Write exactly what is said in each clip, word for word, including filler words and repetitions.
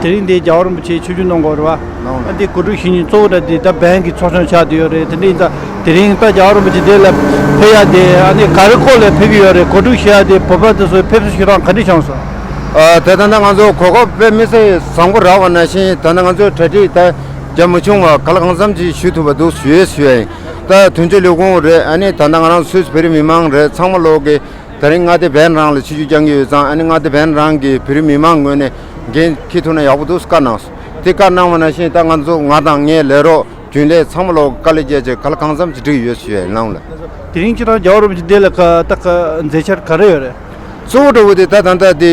དེ་རིང་འདི་རྒྱལ་བ་རིན་པོ་ཆེ་ཆིབས་བསྒྱུར་གནང་དགོས་རེད་བ། གནང་ལ། ཨ་འདི་གོ་སྒྲིག་ཞུ་མཁན་གཙོ་བོ་འདྲ་འདི་ད་བན་གྱི་ཚོགས་ཆུང་ཆགས་བསྡད་ཡོད་རེད། དེ་འདྲ་ཡིན་ཙང་དེ་རིང་ད་རྒྱལ་བ་རིན་པོ་ཆེ་འདི་ལ་ཕེབས་ཡ་དེ་ཨ་ནི་ག་རེ་སྐོར་ལ་ཕེབས་ཀྱི་ཡོད་རེད། གོ་སྒྲིག་ཞུ་ཡ་དེ་བོད་པ་དེ་ཚོས་ཕེབས་བསུ་ཞུ་སྟངས་ག་འདྲ་བྱུང་སོང་། ཨ་ད་ད་ལྟ་ང་ཚོ་གོ་སྐབས་དཔེ་མི་སྲིད་བཟང་པོ་རག་པ་ནང་བཞིན་ད་ལྟ་ང་ཚོའི་གྲ་སྒྲིག་ད་རྒྱ་མི་ཆུང་བ་ག་ལ་གང་འཚམ་ཅིག་ཞུ་ཐུབ་པ་འདུག་ཞུ་ཡས་ཞུ་ཡས་ཡིན། ད་དོན་གཅོད་ལས་ཁུངས་རེད། ཨ་ནི་ད་ལྟ་ང་རང་སུད་སི་བོད་རིགས་མི་མང་རེད། ཚང་མ་ལོག་གི་དེ་རིང་མངའ་སྡེ་བན་རང་ལ་ཆིབས་བསྒྱུར་བསྐྱང་གི་ཡོད་ཙང་། ཨ་ནི་མངའ་སྡེ་བན་རང་གི་བོད་རིགས་མི་མང་ངོས་ནས་འགན་འཁྱེར་ཐུབ་ན་ཡག་པོ་འདུག་བཀའ་གནང་སོང་། དེ་བཀའ་གནང་བ་ནང་བཞིན་ད་ང་ཚོ་ང་དང་ངའི་ལས་རོགས་རྒྱུན་ལས་ཚང་མ་ལོག་དཀའ་ལས་བརྒྱབ་བྱས་ག་ལ་གང་འཚམ་ཅིག་འགྲིག་ཡོད་ཞུ་ཡས་ལངས་ལ། དེ་རིང་ཁྱེད་རང་རྒྱལ་བ་རིན་པོ་ཆེ་འདི་ལ་ཁ་ད་ཁ་མཛད་འཆར་ག་རེ་ཡོད་རེད། གཙོ་བོ་འདྲ་བོ་དེ་ད་ད་ལྟ་དེ་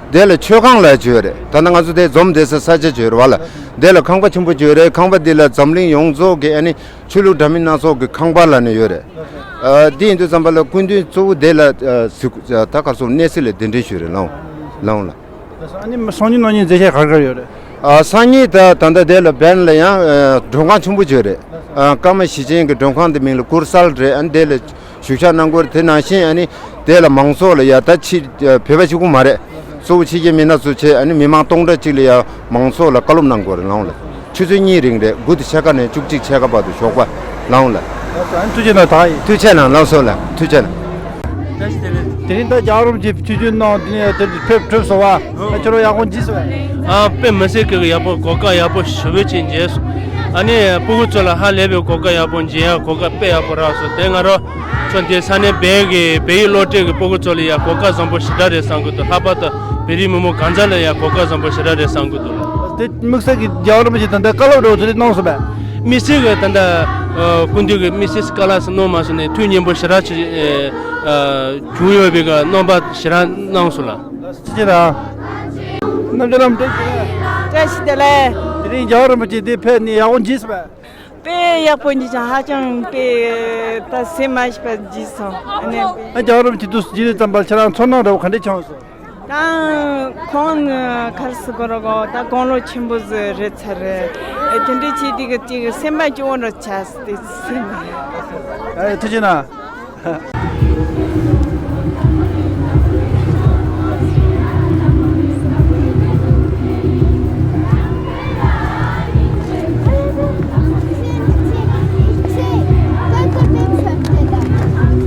འདི་ལ་མཆོད་ཁང་ལ་བྱོས་རེད། ད་ལྟ་ང་ཚོ་དེ་འཛོམས་བསྡད་ས་ས་ཆ་བྱོས་རེད་བ་ལ། འདི་ལ་ཁང་པ་ཆེན་པོ་བྱོས་རེད། ཁང་པ་འདི་ལ་འཛམ་གླིང་ཡོངས་རྫོགས་ཀྱི་ཨ་ནི་ཆོས་ལུགས་འདྲ་མིན་སྣ་ཚོགས་ཀྱི་ཁང་པ་ལ་ནི་ཡོད་རེད། ཨ་འདི་ཡིན་དུས་ཙམ་པ་ལ་སྐུ་མདུན་གཙོ་བོ་འདི་ལ་ཨ་གཟིགས་ད་ག་རེ་ཟེར་གནས་གཟིགས་ལ་གདན་འདྲེན་ཞུས་རེད། ལངས་ལངས་ལ། ཨ་ནི་སང་ཉིན་གནངས་ཉིན་མཛད་འཆར་ག་རེ་ག་རེ་ཡོད་རེད། ཨ་སང་ཉིན་ད་ད་ལྟ་དེ་ལ་བན་ལ་ཡང་ཨ་མགྲོན་ཁང་ཆེན་པོ་བྱོས་རེད། ཨ་ཀརྨ་ཞེ་ཆེན་གྱི་མགྲོན་ཁང་དེ་མིང་ལ་ཀུར་སལ་རེད། ཨ་ནི་དེ་ལ་བཞུགས་ཞག་གནང་དགོས་རེད། དེ་ནང་བཞིན་ཨ་ནི་དེ་ལ་མང་ཚོགས་ལ་ཡ་ད་ཕྱི་ཨ་བོད་པ་གཅིག་པུ་མ་རེད། གཙོ་བོ་ཕྱི་རྒྱལ་མི་སྣ་ཚོ་བྱས། ཨ་ནི་མི་མང་སྟོང་ཕྲག་གཅིག་ལ་ཡ་མང་ཚོགས་ལ་བཀའ་སློབ་གནང་དགོས་རེད། ལངས་ལ། ཆུ་ཚོད་གཉིས་རིང་རེད། དགུ་དང་ཕྱེད་ཀ་ནས་བཅུ་གཅིག་ཕྱེད་ཀ་བར་དུ་ཞོགས་པ་ལངས་ལ། ཨ་ནི་ཐུགས་རྗེ་གནང་། ད་ཡིན། ཐུགས་རྗེ་གནང་། ལགས་སོ་ལགས། ཐུགས་རྗེ་གནང་། དེ་རིང་ད་རྒྱལ་བ་རིན་པོ་ཆེ་ཆིབས་བསྒྱུར་གནང་དེ་ནས་དེར་ཕེབས་གྲུབ་སོང་བ། ཨ་ཁྱོད་རང་ཡག་པོ་འཇིགས་སོང་བས། ཨ་དཔེ་མི་སྲིད་ཀྱི་ཡག་པོ་གོ་སྐབས་ཡག་པོ་ཞེ་པོ་ཅིག་འཇལ་སོང་། ཨ་ནི་སྤུ་གུ་ཚོ་ལ་ཧ་ལས་པའི་གོ་སྐབས་ཡག་པོ་འཇལ་ཡག་གོ་སྐབས་དཔེ་ཡག་པོ་རག་སོང་། དེ་ང་རང་ཚོ་འདི་ས་གནས་བལ་གྱི་བལ་ཡུལ་སློབ་གྲྭའི་གི་སྤུ་གུ་ཚོ་ལ་ཡང་གོ་སྐབས་བཟང་པོ་ཞེ་དྲག་རེད་བསམ་གྱི་འདུག་ལྷག་པར་དུ་བོད་རིགས་མི་མང་གང་ཚང་ལ་ཡང་གོ་སྐབས་བཟང་པོ་ཞེ་དྲག་རེད་བསམ་གྱི་འདུག་དེ་དམིགས་བསལ་གྱི་རྒྱལ་བ་རིན་པོ་ཆེ་ད་ལྟ་བཀའ་སློབ་འདྲ་བོ་དེ་རིང་གནང་སོང་བས། དམིགས་བསལ་གྱི་ད་ལྟ་ཨ་སྐུ་མདུན་གྱི་དམིགས་བསལ་བཀའ་སློབ་གནང་མ་སོང་ནས་ཐུགས་སྙིང་པོ་ཞེ་དྲག་ཅིག་ཨ་བྱུང་ཡོད་པའི་གི་གནང་བ་ཞེ་དྲག་གནང་སོང་ལགས། ཅི་ཅི་རང་། རྣམ་རྒྱལ་ལགས་བཀྲ་ཤིས་བདེ་ལེགས། བཀྲ་ཤིས་བདེ་ལེགས། དེ་རིང་རྒྱལ་བ་རིན་པོ་ཆེ་འདིར་ཕེབས་ནས་ཡག་པོ་འཇིགས་སོང་བས། དཔེ་ཡག་པོ་འཇིགས་ཀྱང་ཧ་ཅང་དཔེ་ད་སེམས་མ་ཞིག་པ་འཇིགས་སོང་། ཨ་ནི་ཨ་རྒྱལ་བ་རིན་པོ་ཆེ་འདུག་ཅི་རེད་ཙམ་པ་ཁྱེད་རང་ཚོར་སྣང་འདྲ་བོ་ག་འདྲས་བྱུང་སོང་། ད་ཁོང་ནི་ག་རེ་ཟེར་དགོས་རེད་གོ་ད་དགུང་ལོ་ཆེན་པོ་ཟིག་རེད་ཚར་རེད། དེ་འདྲས་བྱས་དེ་གི་དེ་གི་སེམས་པ་སྐྱོ་བོ་འདྲ་ཆགས་སོང་། དེ་སེམས་པ། ཨེ་ཐུགས་རྗེ་གནང་།